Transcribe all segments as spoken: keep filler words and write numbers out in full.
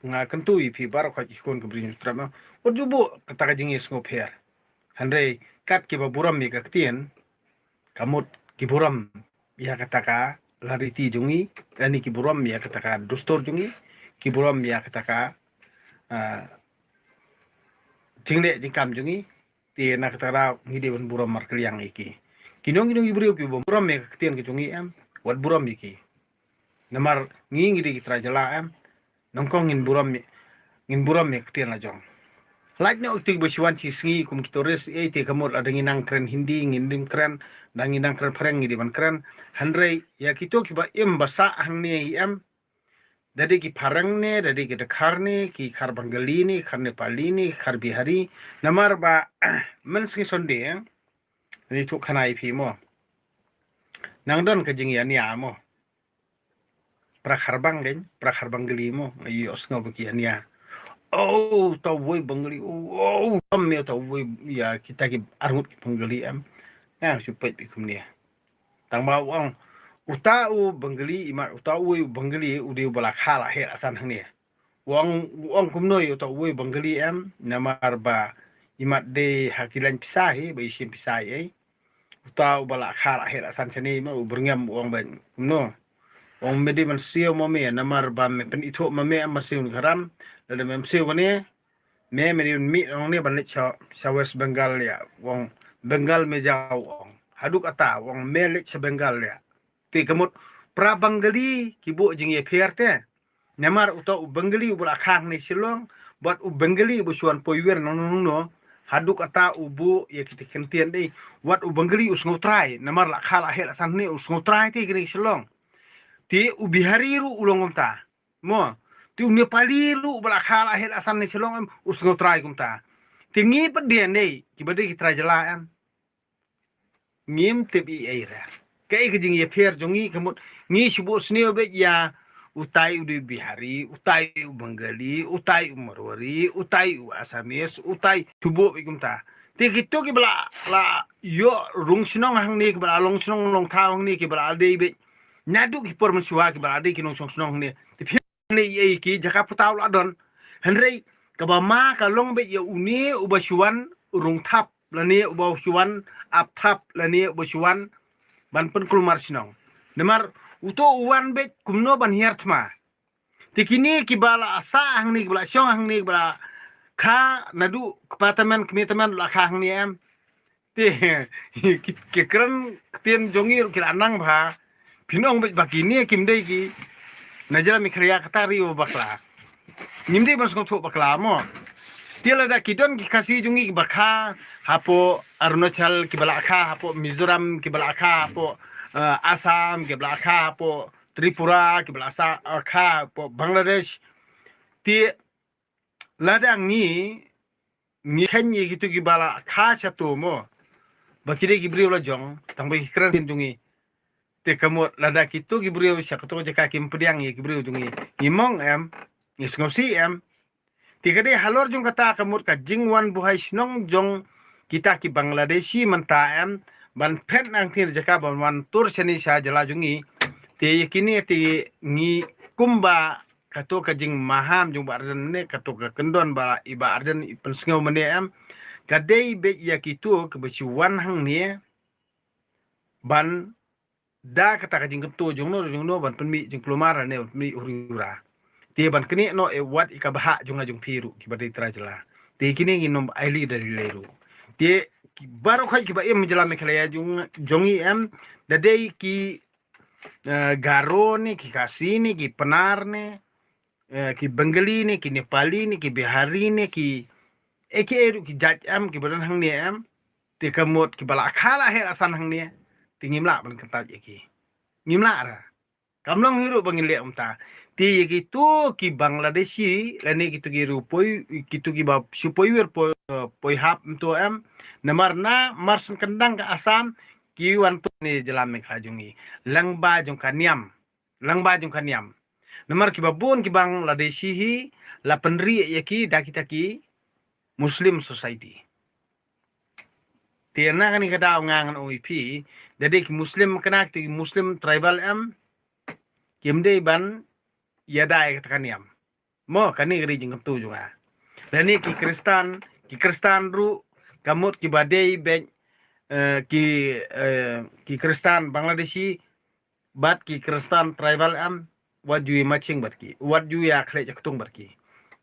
nga kyntu ïa phi baroh khoit ki khun ki briew Hynñiewtrep, wat ju buh kata ka jingïasngew pher. Hynrei kat kiba burom ïa ka ktien, ka mut ki burom ïa kata ka la riti jong ngi, lane ki burom ïa kata ka dustur jong ngi, ki burom ïa kata ka, ah, jingleh jingkam jong ngi, te na kata ka daw ngi dei ban burom markylliang ïa ki. Ki nong ki nong ki briew kiba burom ïa ka ktien ka jong ngi em, wat burom ïa ki. Namar ngi ngi dei ki trai jylla em, nyngkong ngin burom ïa, ngin burom ïa ka ktien la jong. Lait noh ïa kito kiba shu wan shi sngi kum ki tourist, eh, te ka mut lada ngi nang kren Hindi ngin dei ban kren, da ngi nang kren Phareng ngi dei ban kren. Hynrei ïa kito kiba im ba sah hangne em, da dei ki Phareng ne, da dei ki Dkhar ne, ki Khar Bengali ne, Khar Nepali ne, Khar Bihari. Namar ba mynsngi Sunday, eh, ngi ïathuh khana ïa phi mo, nang don ka jingïania mo. Para Khar Bang kein, para Khar Bengali mo, nga ïohsngew ba ki ïania. Oh, uta uwei Bengali, oh, oh, tam ïa uta uwei, ïa kita ki arngut ki Bengali em. Nga shu peit beit kumne. Tang ba u ong, uta u Bengali, imat uta uwei u Bengali u dei uba la kha la heh la san hangne. U ong, u ong kumno ïa uta uwei u Bengali em, namar ba imat dei ha ki lain pisa hi, ba i shim pisa hi ei. Uta uba la kha la heh la san shane, imat u byrngem u ong ba kumno. U ong me dei ban siew ma me, namar ba me pynithuh ma me em, ban siew ne ka ram, lada mem siew kane, me, me dei ban mih hangne ban leit sha, sha West Bengal ïa, u ong Bengal me jaw u ong. Haduh kata, u ong me leit sha Bengal ïa. Te ka mut, para Bengali ki buh jingïapher te. Namar uta u Bengali uba la kha hangne Shillong, bad u Bengali uba shu wan poi wir nangno nangno, haduh kata u buh ïa kita ki kyntien dei. Wat u Bengali u sngewtrai, namar la kha la heh la san hangne u sngewtrai te kane Shillong. Te u Bihari ruh u long kumta. Mo, te u Nepali ruh uba la kha la heh la san hangne Shillong em, u sngewtrai kumta. Te ngi pat dei ne, kiba dei ki trai jylla em. Ngim tip ei ei re. Kaei ka jingïapher jong ngi ka mut ngi shu buh sniew beit ïa utai u dei Bihari, utai u Bengali, utai u Marwari, utai u Assamese, utai shu buh beit kumta. Te kito kiba la, la ïoh rung shnong hangne, kiba la long shnong long thaw hangne, kiba la dei beit naduh ki por mynshuwa, kiba la dei ki nongshong shnong hangne. Te phi ne ei ei ki jaka putau la don. Hynrei kaba ma ka long beit ïa une uba shu wan rung thap lane uba shu wan ap thap lane uba shu wan ban pynkulmar shnong. Namar uto u wan beit kumno ban hiar thma. Te kine kiba la sah hangne, kiba la shong hangne, kiba la kha naduh kpa tymmen kmie tymmen la kha hangne em. Te ki, ki kren ktien jong ngi ruh ki la nang bha. Phin ong beit ba kine kim dei ki na jylla Meghalaya, kata ri bakla. Ngim dei ban sngewthuh bakla mo. Te lada ki don ki Khasi jong ngi kiba kha hapoh Arunachal, kiba la kha hapoh Mizoram, kiba la kha hapoh, eh, Assam, kiba la kha hapoh Tripura, kiba la sa, eh, kha hapoh Bangladesh. Te lada ngi, ngi kheiñ ïa kito kiba la kha shato mo, ba ki dei ki briew la jong, tang ba ki kren ktien jong ngi. Te ka mut lada kito ki briew sha kato ka jaka kim pdiang ïa ki briew jong ngi, ngi mong em, ngi sngewsih em. Te ka dei halor jong kata ka mut ka jingwan buhai shnong jong kita ki Bangladeshi mynta em, ban phet na ka ktien jaka ban wan tur shane sha jylla jong ngi. Te ïa kine te ngi kumba kato ka jingmaham jong Bah Ardent mynne, kato ka kyndon ba i Bah Ardent i pynsngew mynne em, ka dei beit ïa kito kiba shu wan hangne ban da kata ka jingkyntu jongno jongno ban pynmih jingkulmar ne ban pynmih huri hura. Te ban knieh noh ïa wat ïa ka bhah jong nga jong phi ruh kiba dei trai jylla. Te kine ngin ym ailad da lei ruh. Te ki baroh khoit kiba im jylla Meghalaya jong, jong ngi em, da dei ki, eh, Garo ne, ki Khasi ne, ki Pnar ne, eh, ki Bengali ne, ki Nepali ne, ki Bihari ne, ki, eh, ki, eh, ruh ki jait em, kiba don hangne em. Te ka mut kiba la kha la heh la san hangne, te ngim lah ban kyntait ïa ki. Ngim lah ra. Kam long hi ruh ba ngin leh kumta. Te ïa kito ki Bangladeshi lane kito ki riew poi, kito kiba shu poi wir poi, eh, poi hap mynta em. Namar na marshen kyndang ka Assam ki wan tu ne jylla Meghalaya jong ngi. Lyngba jong ka niam. Lyngba jong ka niam. Namar kiba bun ki Bangladeshi hi la pynrieh ïa ki da kita ki Muslim society. Te na kane ka daw nga ngan ong ïa phi, da dei ki Muslim kane, kita ki Muslim tribal em, kim dei ban ïada ïa kata ka niam. Mo, kane ka dei jingkyntu jong nga. Lane ki Kristan, ki Kristan ruh, ka mut kiba dei beit, eh, ki, eh, ki Kristan Bangladeshi, bad ki Kristan tribal em, wat ju ïa matching bad ki, wat ju ïa khleh jaktung bad ki.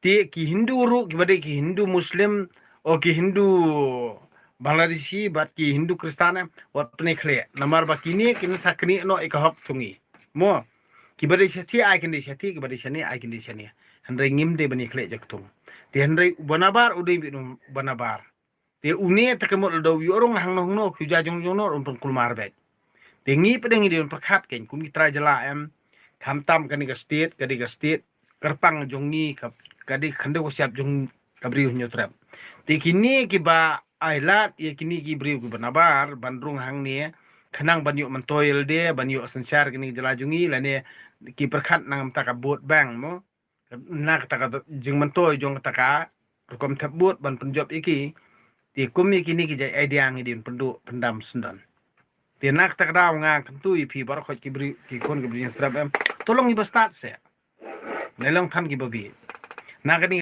Te ki Hindu ruh, kiba dei ki Hindu Muslim, o ki Hindu Bangladeshi, bad ki Hindu Kristan em, wat pynïakhleh. Namar ba kine, kin sa knieh noh ïa ka hok jong ngi. Mo, kiba dei shathie ai kin dei shathie, kiba dei shane ai kin dei shane. Hynrei ngim dei ban ïakhleh jaktung. Te hynrei u Banabar, u dei beit u Banabar. Te une te ka mut lada u ïoh rung hangno hangno, ki ja jong jong no, un pynkulmar beit. Te ngi pat ngi dei ban pyrkhat kein, kum ki trai jylla em, khamtam kane ka state, ka dei ka state kyrpang jong ngi, ka, ka dei khyndew ka shyiap jong ka briew Hynñiewtrep. Te kine kiba ai lad ïa kine ki briew kiba nabar ban rung hangne, khnang ban ïoh myntoi lade, ban ïoh synshar kine ki jylla jong ngi, lane ki pyrkhat na ka bynta ka vote bank mo. Na kata ka jingmyntoi jong kata ka rukom thep vote ban pynjop ïa ki. Te kum ïa kine ki jait idea ngi dei ban pynduh pyndam syndon. Te na kata ka daw nga kyntu ïa phi baroh khoit ki briew, ki khun ki briew Hynñiewtrep em. To long kiba stad seh. Ne long than kiba bieit. Na kane